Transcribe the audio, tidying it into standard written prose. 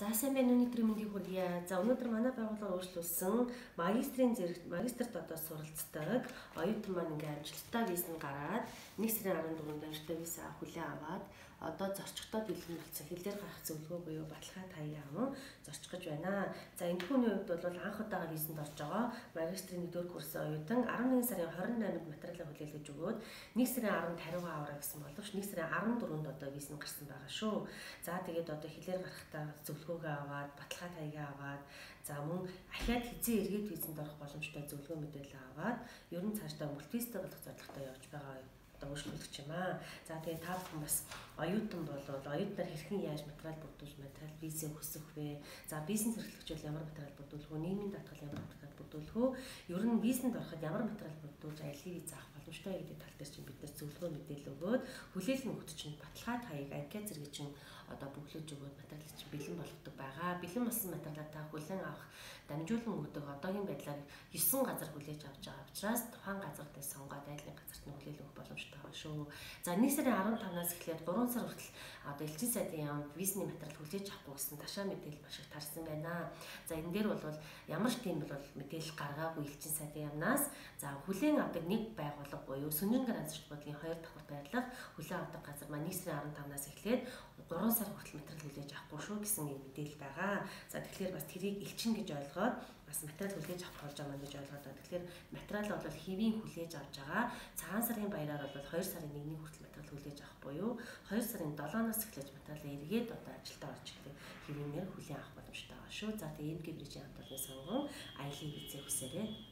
За сайн байна, өнөөдрийн мэндийг хүргье. За өнөөдөр манай байгууллага өөрчлүүлсэн магистрийн зэрэгт магистрт одоо суралцдаг оюутан маань ингээ амжилттай виз нь гараад 1 сарын 14-нд амжилттай виз хүлээн аваад одоо зорчихдоо бэлэн болсон, хэлээр гарах зөвлөгөө буюу баталгаа таяа аван зорчих гэж байна. За энэ түүний хувьд бол анх удаага визэнд орж байгаа магистрийн 1-р курсын оюутан 11 сарын 28-нд материалаа хүлээлгэж өгөөд 1 сарын 10-нд хариугаа аваарай гэсэн боловч 1 сарын 14-нд одоо виз нь гарсан байгаа шүү. За тэгээд одоо хэлээр гарахдаа зөвлөгөөгөө аваад, баталгаа таягаа аваад, за мөн ахиад хэзээ эргээд визэнд орох боломжтой зөвлөгөө мэдээлэл аваад, ер нь цаашдаа мультивизтэй болох зорилготой явж байгаа одоо өөрчлөгдөж юм аа. За тэгээд та бүхэн бас оюутан болвол оюутнаар хэрхэн яаж материал бүрдүүлж материал визээ хүсэх вэ? За бизнес эрхлэгч бол ямар материал бүрдүүлэх вэ? Нийгмийн даатгал ямар материал бүрдүүлэх вэ? Ер нь визэнд ороход ямар материал бүрдүүлж аялын виз авах боломжтой гэдэг тал дээр чинь бид нар зөвлөгөө мэдээлэл өгөөд хүлээлгэн өгч чинь баталгаа таяыг анкет зэрэг чинь одоо бөглөж өгөөд материал чинь бэлэн болгодог байгаа. Бэлэн болсон материалаа та хүлээн авах дамжуулан өгдөг. Одоогийн байдлаар 9 газар хүлээж авч байгаа учраас тухайн газар дээр сонгоод айлын газарт нь хүлээл өгөх боломжтой байгаа шүү. За 1 сарын 15-наас эхлээд 3 сар хүртэл одоо элчин сайдын яам визний материал хүлээж авахгүй гэсэн ташаа мэдээлэл маш их тарсан байна. За энэ дээр бол ямар ч тийм бол мэдээлэл гаргаагүй элчин сайдын яамнаас. За хүлээн авдаг нэг байгууллага буюу Сүнжин грант бодлогын 2 давхарт байрлах хүлээн авдаг газар маань 1 сарын 15-наас эхлээд 3 сар хүртэл материал хүлээж авахгүй шүү гэсэн юм мэдээлэл байгаа. За тэгэхээр бас тэрийг элчин гэж ойлгоод бас материал хүлээж авах болж байгаа гэж ойлгоод байна. Тэгэхээр материал бол хэвийн хүлээж авч байгаа. Цагаан сарын баяраар бол 2 сарын 1-ний хүртэл материал хүлээж авах буюу 2 сарын 7-наас эхлэж материалаа эргээд одоо ажилдаа орж эхлэх хэвийнээр хүлээн авах боломжтой байгаа шүү. За тэгээ МГ брижийн хамт олонны сонгон аялын визээ хүсээрэй.